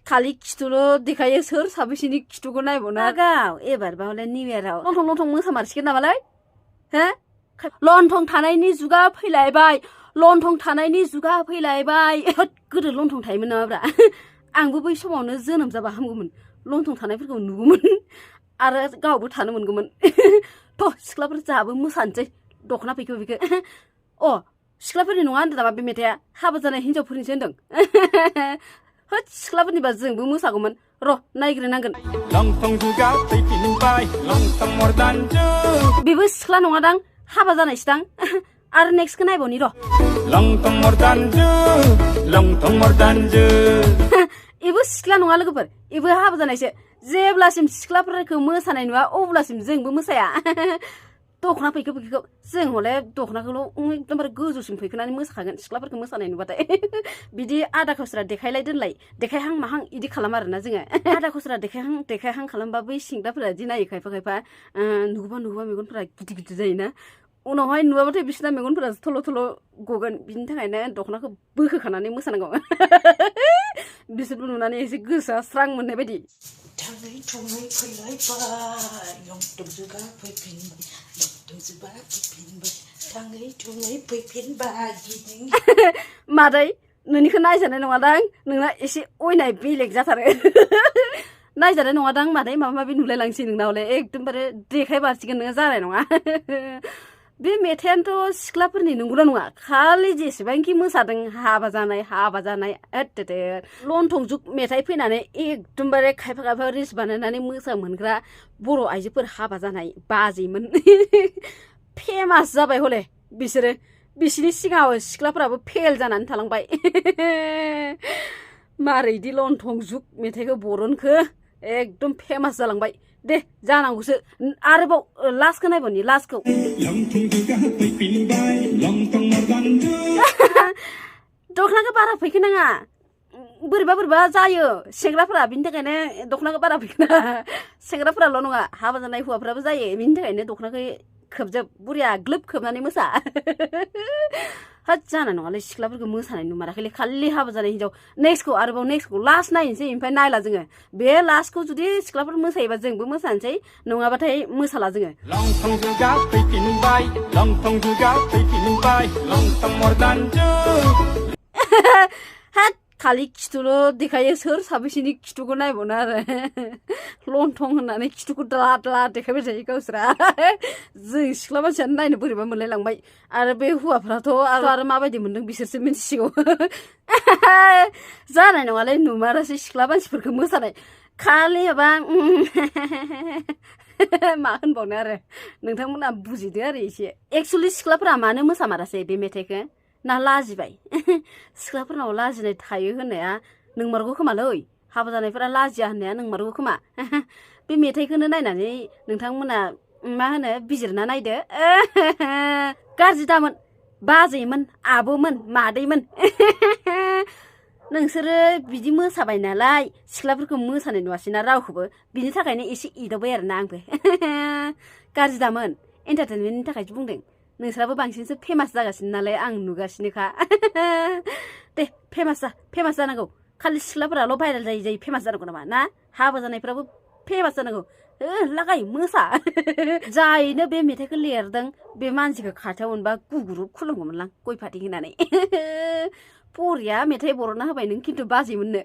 खालि खिथुल' देखायो सोर साबेसेनि खिथुखौ नायबावना गाव एबारबा हले निउ इयाराव लंथं लंथं मोसामारसिगोन नामालाय हो लंथं थानायनि जुगा फैलायबाय लंथं थानायनि जुगा फैलायबाय गोदो लंथं थायोमोन नामाब्रा आंबो बै समावनो जोनोम जाबा हामगौमोन लंथं थानायफोरखौ नुगौमोन आरो गावबो थानो मोनगौमोन थ' सिख्लाफोर जाबो मोसानोसै दखना फैखो अ सिख्लाफोरनि नङा होनदों नामा बे मेथाइआ हाबा जानाय हिनजावफोरनिसो होनदों होद सिख्लाफोरनिबा जोंबो मोसागौमोन र' नायग्रोनांगोन बेबो सिख्ला नङादां हाबा जानायसोदां आरो नेक्स्टखौ नायबावनि र' एबो सिख्ला नङा लोगोफोर एबो हाबा जानायसो जेब्लासिम सिख्लाफोरखौ मोसानाय नुवा अब्लासिम जोंबो मोसाया दखना फैखो जों हले दखनाखौल' एकदमबारे गोजौसिम फैखोनानै मोसाखागोन सिख्लाफोरखौ मोसानाय नुबाथाय बिदि आदा खावस्रा देखायलाय दोनलाय देखायहां माहां इदि खालाम आरोना जोङो आदा खावस्रा देखायहां खालामबा बै सिंग्राफोरा इदि नायो खायफा नुबा मेगनफोरा गिदिर जायोना उनावहाय नुवाबाथाय बिसिना मेगनफोरा थल' गगोन बिनि थाखायनो दखनाखौ बोखोखानानै मोसानांगौ बिसोरबो नुनानै एसे गोसोआ स्रां मोननाय बायदि थाङै थुङै फैलायबाय लंथं जुगा फैफिनबाय लंथं जुगा फैफिनबाय थाङै थुङै फैफिनबाय मादै नोंनिखौ नायजानाय नङादां नोंना एसे अयनाय बेलेग जाथारो नायजानाय नङादां मादै माबा माबि नुलायलांसै नोंना हले एकदमबारे देखायबारसिगोन नोङो जानाय नङा बे मेथाइआनोथ' सिख्लाफोरनि नंगौना नङा खालि जेसेबांखि मोसादों हाबा जानाय लंथं जुग मेथाइ फैनानै एकदमबारे खायफा रिल्स बानायनानै मोसा मोनग्रा बर' आइजोफोर हाबा जानाय बाजैमोन फेमास जाबाय हले बिसोरो बिसिनि सिगाङाव सिख्लाफोराबो फेल जानानै थालांबाय मारैदि लंथं जुग मेथाइखौ बरनखो एकदम फेमास जालांबाय दे जानांगौसो आरोबाव लास्टखौ नायबावनि लास्टखौ दखनाखौ बारा फैखोनाङा बोरैबा जायो सेंग्राफोरा बिनि थाखायनो दखनाखौ बारा फैखोना सेंग्राफोराल' नङा हाबा जानाय हौवाफ्राबो जायो बिनि थाखायनो दखनाखौ खोबजोब बुरिया ग्लोब खोबनानै मोसा होद जाना नङालै सिख्लाफोरखौ मोसानाय नुमाराखैलै खालि हाबा जानाय हिनजाव नेक्स्टखौ लास्ट नायनोसै ओमफ्राय नायला जोङो बे लास्टखौ जुदि सिख्लाफोर मोसायोबा जोंबो मोसानोसै नङाबाथाय मोसाला जोङो लंथं जुगा फैफिनबाय लंथं जुगा फैफिनबाय लंथं मर्दान जुग खालि खिथुल' देखायो सोर साबेसेनि खिथुखौ नायबावना आरो लंथं होननानै खिथुखौ द्ला देखायबाय थायो गावसोरा जों सिख्ला मानसियानो नायनो बोरैबा मोनलायलांबाय आरो बे हौवाफ्राथ' आरो माबायदि मोनदों बिसोरसो मिन्थिसिगौ जानाय नङालै नुमारासै सिख्ला मानसिफोरखौ मोसानाय खालि माबा मा होनबावनो आरो नोंथांमोना बुजिदो आरो एसे एक्सुवेलि सिख्लाफोरा मानो मोसामारासै बे मेथाइखौ ना लाजिबाय सिख्लाफोरनाव लाजिनाय थायो होननाया नोंमारगौ खोमालै हाबा जानायफोरा लाजिया होननाया नोंमारगौ खोमा बे मेथाइखौनो नायनानै नोंथांमोना मा होनो बिजिरना नायदो गाज्रि दामोन बाजैमोन आब'मोन मादैमोन नोंसोरो बिदि मोसाबाय नालाय सिख्लाफोरखौ मोसानाय नुवासैना रावखौबो बिनि थाखायनो एसे इदावबाय आरोना आंबो गाज्रि दामोन एन्टारटेनमेन्टनि थाखायसो बुंदों नोंस्राबो बांसिनसो फेमास जागासिनो नालाय आं नुगासिनोखा दे फेमास जानांगौ खालि सिख्लाफोराल' भाइरेल जायै फेमास जानांगौ नामा ना हाबा जानायफ्राबो फेमास जानांगौ लागाय मोसा जायनो बे मेथाइखौ लिरदों बे मानसिखौ खाथियाव मोनबा गुगुरु खुलुमगौमोनलां गय फाथै होनानै बरिया मेथाइ बर'ना होबाय नों खिन्थु बाजैमोननो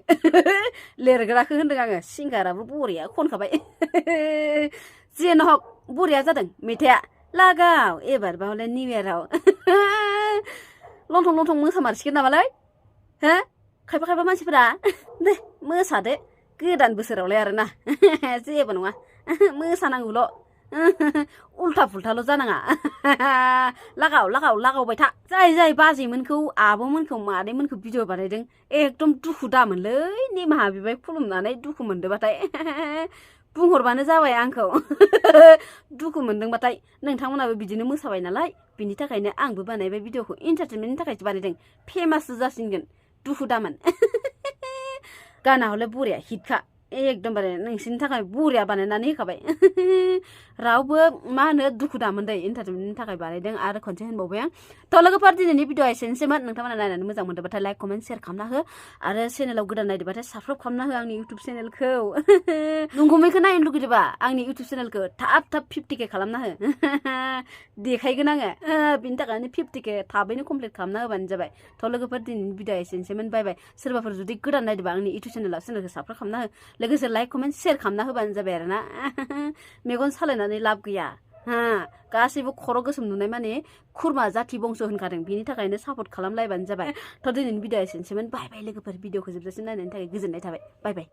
लिरग्राखौ होनदों आङो सिंगाराबो बरिया खनखाबाय जेन हक बरिया जादों मेथाइआ लागाव एबारबा हले निउ इयाराव लंथं मोसामारसिगोन नामालाय हो खायफा मानसिफोरा दे मोसादो गोदान बोसोरावलाय आरोना जेबो नङा मोसानांगौल' उल्था फुल्थाल' जानाङा लागावबाय था जाय बाजैमोनखौ आब'मोनखौ मादैमोनखौ भिडिअ बानायदों एकदम दुखु दामोनलै निमाहा बिबाय खुलुमनानै दुखु मोनदोंबाथाय बुंहरबानो जाबाय आंखौ दुखु मोनदोंबाथाय नोंथांमोनाबो बिदिनो मोसाबाय नालाय बिनि थाखायनो आंबो बानायबाय भिडिअखौ एन्टारटेनमेन्टनि थाखायसो बानायदों फेमाससो जासिनगोन दुखु दामोन गाना हले बरिया हिटखा एकदमबारे नोंसिनि थाखाय बुरिया बानायनानै होखाबाय रावबो मा होनो दुखु दामोन दै एन्टारटेनमेन्टनि थाखाय बानायदों आरो खनसे होनबावबाय आं थ' लोगोफोर दिनैनि भिडिअआ एसेनोसैमोन नोंथांमोना नायनानै मोजां मोनदोंबाथाय लाइक कमेन्ट शेयार खालामना हो आरो चेनेलाव गोदान नायदोंबाथाय साबस्क्राइब खालामना हो आंनि इउटुब चेनेलखौ नंगुमैखौ नायनो लुगैदोंबा आंनि इउटुब चेनेलखौ थाब 50K खालामना हो देखायगोन आङो बिनि थाखायनो 50K थाबैनो कमप्लिट खालामना होबानो जाबाय थ' लोगोफोर दिनैनि भिडिअआ एसेनोसैमोन बाय बाय सोरबाफोर जुदि गोदान नायदोंबा आंनि इउटुब चेनेलखौ साबस्क्राइब खालामना हो लोगोसे लाइक कमेन्ट शेयार खालामना होबानो जाबाय आरोना मेगन सालायनानै लाब गैया गासैबो खर' गोसोम नुनाय माने खुरमा जाथि बंस होनखादों बिनि थाखायनो सापर्ट खालामलायबानो जाबाय थ' दिनैनि भिडिअआ एसेनोसैमोन बाय बाय लोगोफोर भिडिअखौ जोबजासिम नायनायनि थाखाय गोजोननाय थाबाय बाय बाय